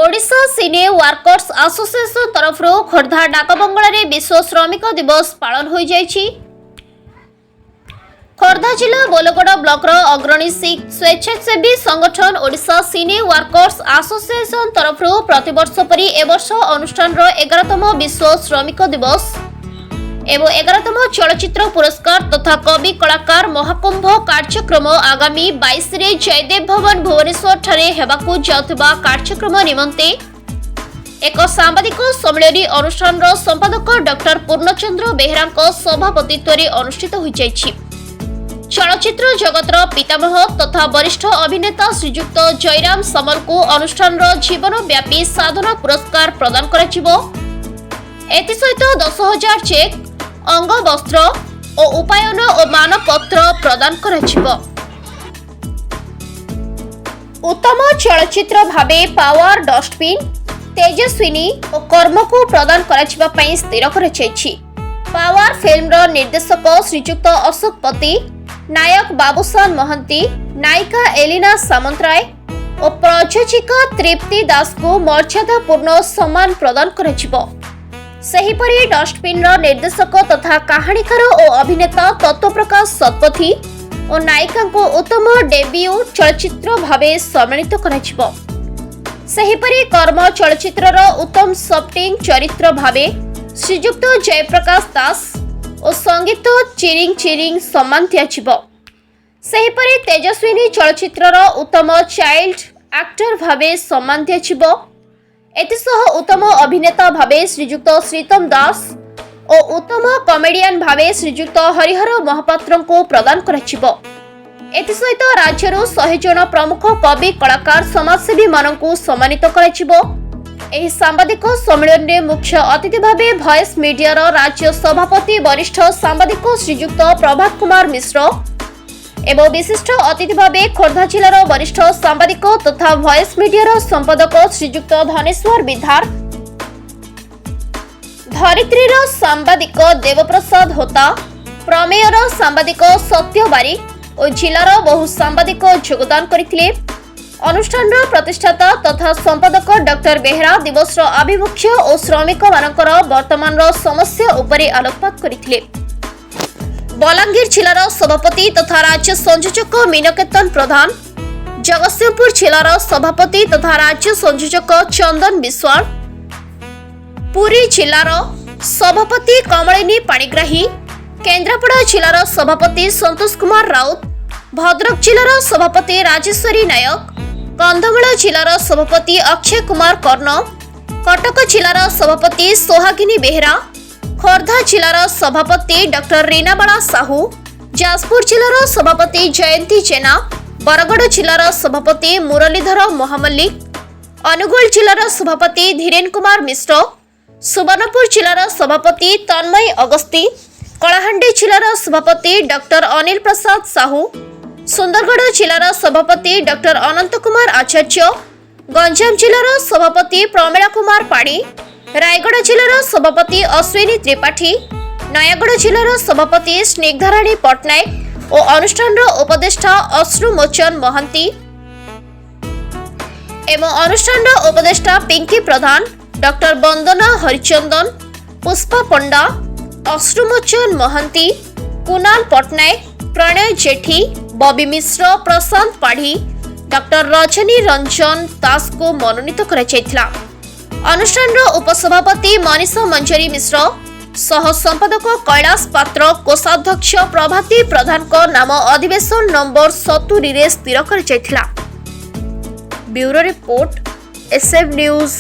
Odisha cine workers association ତରଫରୁ ଖୋର୍ଦ୍ଧା ଡାକବଙ୍ଗଳାରେ ବିଶ୍ୱ ଶ୍ରମିକ ଦିବସ ପାଳନ ହୋଇଯାଇଛି। ଖୋର୍ଦ୍ଧା ଜିଲ୍ଲା ବୋଲଗଡ଼ ବ୍ଲକର ଅଗ୍ରଣୀ ସ୍ୱେଚ୍ଛାସେବୀ ସଂଗଠନ ଓଡ଼ିଶା ସିନେ ୱାର୍କର୍ସ ଆସୋସିଏସନ ତରଫରୁ ପ୍ରତିବର୍ଷ ପରି ଏବର୍ଷ ଅନୁଷ୍ଠାନର 11ତମ ବିଶ୍ୱ ଶ୍ରମିକ ଦିବସ ଏବଂ 11ତମ ଚଳଚ୍ଚିତ୍ର ପୁରସ୍କାର ତଥା କବି କଳାକାର ମହାକୁମ୍ଭ କାର୍ଯ୍ୟକ୍ରମ ଆଗାମୀ 22ରେ ଜୟଦେବ ଭବନ, ଭୁବନେଶ୍ୱରଠାରେ ହେବାକୁ ଯାଉଥିବା କାର୍ଯ୍ୟକ୍ରମ ନିମନ୍ତେ ଏକ ସାମ୍ବାଦିକ ସମ୍ମିଳନୀ ଅନୁଷ୍ଠାନର ସମ୍ପାଦକ ଡକ୍ଟର ପୂର୍ଣ୍ଣଚନ୍ଦ୍ର ବେହେରାଙ୍କ ସଭାପତିତ୍ୱରେ ଅନୁଷ୍ଠିତ ହୋଇଯାଇଛି। ଚଳଚ୍ଚିତ୍ର ଜଗତର ପିତାମହ ତଥା ବରିଷ୍ଠ ଅଭିନେତା ଶ୍ରୀଯୁକ୍ତ ଜୟରାମ ସାମଲଙ୍କୁ ଅନୁଷ୍ଠାନର ଜୀବନବ୍ୟାପୀ ସାଧନା ପୁରସ୍କାର ପ୍ରଦାନ କରାଯିବ। ଏଥିସହିତ 10,000 ଚେକ୍, ଅଙ୍ଗବସ୍ତ୍ର ଓ ଉପାୟନ ଓ ମାନପତ୍ର ପ୍ରଦାନ କରାଯିବ। ଉତ୍ତମ ଚଳଚ୍ଚିତ୍ର ଭାବେ ପାୱାର, ଡଷ୍ଟବିନ୍, ତେଜସ୍ୱିନୀ ଓ କର୍ମକୁ ପ୍ରଦାନ କରାଯିବା ପାଇଁ ସ୍ଥିର କରାଯାଇଛି। ପାୱାର ଫିଲ୍ମର ନିର୍ଦ୍ଦେଶକ ଶ୍ରୀଯୁକ୍ତ ଅଶୋକ ପତି, ନାୟକ ବାବୁସାନ ମହାନ୍ତି, ନାୟିକା ଏଲିନା ସାମନ୍ତରାୟ ଓ ପ୍ରଯୋଜିକା ତୃପ୍ତି ଦାସଙ୍କୁ ମର୍ଯ୍ୟାଦାପୂର୍ଣ୍ଣ ସମ୍ମାନ ପ୍ରଦାନ କରାଯିବ। ସେହିପରି ଡଷ୍ଟବିନ୍ର ନିର୍ଦ୍ଦେଶକ ତଥା କାହାଣୀକାର ଓ ଅଭିନେତା ତତ୍ତ୍ୱପ୍ରକାଶ ଶତପଥୀ ଓ ନାୟିକାଙ୍କୁ ଉତ୍ତମ ଡେବ୍ୟୁ ଚଳଚ୍ଚିତ୍ର ଭାବେ ସମ୍ମାନିତ କରାଯିବ। ସେହିପରି କର୍ମ ଚଳଚ୍ଚିତ୍ରର ଉତ୍ତମ ସପୋର୍ଟିଂ ଚରିତ୍ର ଭାବେ ଶ୍ରୀଯୁକ୍ତ ଜୟପ୍ରକାଶ ଦାସ ଓ ସଙ୍ଗୀତ ଚିରିଂ ଚିରିଂ ସମ୍ମାନ ଦିଆଯିବ। ସେହିପରି ତେଜସ୍ୱିନୀ ଚଳଚ୍ଚିତ୍ରର ଉତ୍ତମ ଚାଇଲ୍ଡ ଆକ୍ଟର ଭାବେ ସମ୍ମାନ ଦିଆଯିବ। ଏଥିସହ ଉତ୍ତମ ଅଭିନେତା ଭାବେ ଶ୍ରୀଯୁକ୍ତ ଶ୍ରୀତମ ଦାସ ଓ ଉତ୍ତମ କମେଡିଆନ ଭାବେ ଶ୍ରୀଯୁକ୍ତ ହରିହର ମହାପାତ୍ରଙ୍କୁ ପ୍ରଦାନ କରାଯିବ। ଏଥିସହିତ ରାଜ୍ୟରୁ 100 ଜଣ ପ୍ରମୁଖ କବି, କଳାକାର, ସମାଜସେବୀମାନଙ୍କୁ ସମ୍ମାନିତ କରାଯିବ। ଏହି ସାମ୍ବାଦିକ ସମ୍ମିଳନୀରେ ମୁଖ୍ୟ ଅତିଥି ଭାବେ ଭଏସ୍ ମିଡିଆର ରାଜ୍ୟ ସଭାପତି ବରିଷ୍ଠ ସାମ୍ବାଦିକ ଶ୍ରୀଯୁକ୍ତ ପ୍ରଭାତ କୁମାର ମିଶ୍ର ଏବଂ ବିଶିଷ୍ଟ ଅତିଥି ଭାବେ ଖୋର୍ଦ୍ଧା ଜିଲ୍ଲାର ବରିଷ୍ଠ ସାମ୍ବାଦିକ ତଥା ଭଏସ୍ ମିଡିଆର ସମ୍ପାଦକ ଶ୍ରୀଯୁକ୍ତ ଧନେଶ୍ୱର ବିଧାର, ଧରିତ୍ରୀର ସାମ୍ବାଦିକ ଦେବପ୍ରସାଦ ହୋତା, ପ୍ରମେୟର ସାମ୍ବାଦିକ ସତ୍ୟ ବାରିକ ଓ ଜିଲ୍ଲାର ବହୁ ସାମ୍ବାଦିକ ଯୋଗଦାନ କରିଥିଲେ। ଅନୁଷ୍ଠାନର ପ୍ରତିଷ୍ଠାତା ତଥା ସମ୍ପାଦକ ଡକ୍ଟର ବେହେରା ଦିବସର ଆଭିମୁଖ୍ୟ ଓ ଶ୍ରମିକମାନଙ୍କର ବର୍ତ୍ତମାନର ସମସ୍ୟା ଉପରେ ଆଲୋକପାତ କରିଥିଲେ। ବଲାଙ୍ଗୀର ଜିଲ୍ଲାର ସଭାପତି ତଥା ରାଜ୍ୟ ସଂଯୋଜକ ମୀନକେତନ ପ୍ରଧାନ, ଜଗତସିଂହପୁର ଜିଲ୍ଲାର ସଭାପତି ତଥା ରାଜ୍ୟ ସଂଯୋଜକ ଚନ୍ଦନ ବିଶ୍ୱାଳ, ପୁରୀ ଜିଲ୍ଲାର ସଭାପତି କମଳିନୀ ପାଣିଗ୍ରାହୀ, କେନ୍ଦ୍ରାପଡ଼ା ଜିଲ୍ଲାର ସଭାପତି ସନ୍ତୋଷ କୁମାର ରାଉତ, ଭଦ୍ରକ ଜିଲ୍ଲାର ସଭାପତି ରାଜେଶ୍ୱରୀ ନାୟକ, କନ୍ଧମାଳ ଜିଲ୍ଲାର ସଭାପତି ଅକ୍ଷୟ କୁମାର କର୍ଣ୍ଣ, କଟକ ଜିଲ୍ଲାର ସଭାପତି ସୋହାଗିନୀ ବେହେରା, ଖୋର୍ଦ୍ଧା ଜିଲ୍ଲାର ସଭାପତି ଡକ୍ଟର ରୀନାବାଳା ସାହୁ, ଯାଜପୁର ଜିଲ୍ଲାର ସଭାପତି ଜୟନ୍ତୀ ଜେନା, ବରଗଡ଼ ଜିଲ୍ଲାର ସଭାପତି ମୁରଲୀଧର ମହାମଲ୍ଲିକ, ଅନୁଗୁଳ ଜିଲ୍ଲାର ସଭାପତି ଧୀରେନ କୁମାର ମିଶ୍ର, ସୁବର୍ଣ୍ଣପୁର ଜିଲ୍ଲାର ସଭାପତି ତନ୍ମୟ ଅଗସ୍ତି, କଳାହାଣ୍ଡି ଜିଲ୍ଲାର ସଭାପତି ଡକ୍ଟର ଅନିଲ ପ୍ରସାଦ ସାହୁ, ସୁନ୍ଦରଗଡ଼ ଜିଲ୍ଲାର ସଭାପତି ଡକ୍ଟର ଅନନ୍ତ କୁମାର ଆଚାର୍ଯ୍ୟ, ଗଞ୍ଜାମ ଜିଲ୍ଲାର ସଭାପତି ପ୍ରମିଳା କୁମାର ପାଣି, ରାୟଗଡ଼ା ଜିଲ୍ଲାର ସଭାପତି ଅଶ୍ୱିନୀ ତ୍ରିପାଠୀ, ନୟାଗଡ଼ ଜିଲ୍ଲାର ସଭାପତି ସ୍ନିଗ୍ଧାରାଣୀ ପଟ୍ଟନାୟକ ଓ ଅନୁଷ୍ଠାନର ଉପଦେଷ୍ଟା ଅଶ୍ରୁମୋଚନ ମହାନ୍ତି ଏବଂ ଅନୁଷ୍ଠାନର ଉପଦେଷ୍ଟା ପିଙ୍କି ପ୍ରଧାନ, ଡକ୍ଟର ବନ୍ଦନା ହରିଚନ୍ଦନ, ପୁଷ୍ପା ପଣ୍ଡା, ଅଶ୍ରୁମୋଚନ ମହାନ୍ତି, କୁନାଲ ପଟ୍ଟନାୟକ, ପ୍ରଣୟ ଜେଠୀ, ବବି ମିଶ୍ର, ପ୍ରଶାନ୍ତ ପାଢ଼ୀ, ଡକ୍ଟର ରଜନୀ ରଞ୍ଜନ ଦାସଙ୍କୁ ମନୋନୀତ କରାଯାଇଥିଲା। ଅନୁଷ୍ଠାନର ଉପସଭାପତି ମନୀଷ ମଞ୍ଜରୀ ମିଶ୍ର, ସହ ସମ୍ପାଦକ କୈଳାସ ପାତ୍ର, କୋଷାଧ୍ୟକ୍ଷ ପ୍ରଭାତୀ ପ୍ରଧାନଙ୍କ ନାମ ଅଧିବେଶନ ନମ୍ବର 70ରେ ସ୍ଥିର କରାଯାଇଥିଲା। Bureau report, SF news,